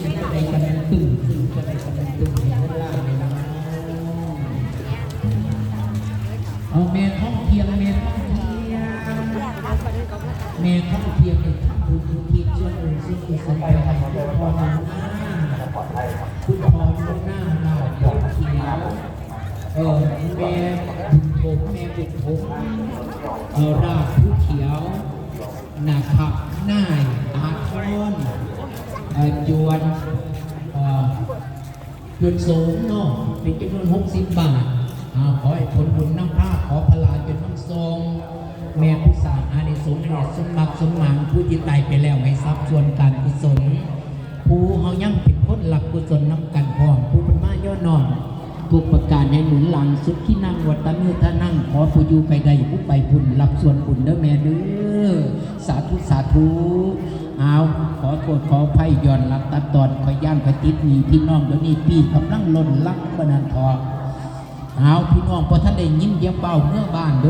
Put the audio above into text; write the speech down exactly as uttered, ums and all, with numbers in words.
จะได้กันตึงตึงจะได้กันตึงให้เวลาเลยนะ เอาแม่ท้องเพียงแม่ท้องเพียงแม่ท้องเพียงในทำบุญอุทิศส่วนบุญส่วนกุศลไปให้คุณพ่อหน้าคุณพ่อหน้าเราเขียวเออแม่บุญผมแม่บุญผมเออราชผู้เขียวนะครับนายอาทรเออจวนเออ ส่วนสูงเนาะเป็นจำนวนหกสิบบาทอ่าขอให้ผลบุญนำพาขอพลาจนนำทรงแม่ผู้สร้างอานิสงส์ให้สมมักสมหวังผู้ที่ตายไปแล้วให้ทรัพย์ส่วนการกุศลผู้เฮายังเป็นคนรับกุศลนำกันพร้อมผู้เป็นมาย่อน้อมทุกประการให้หนุนหลังสุขีนังวัตตานุทานังขอผู้อยู่ไปได้ผู้ไปบุญรับส่วนบุญเด้อแม่เด้อสาธุสาธุ เอาขอโทษขออภัยย้อนหลังตัดตอนขอยย่านขอยติดหนี้พี่น้องเดี๋ยวนี้ปีกำลังล่นลักบาดาลทองเอาพี่น้องพอท่านได้ยินเดี๋ยวเบาเมื่อบ้านเด้อ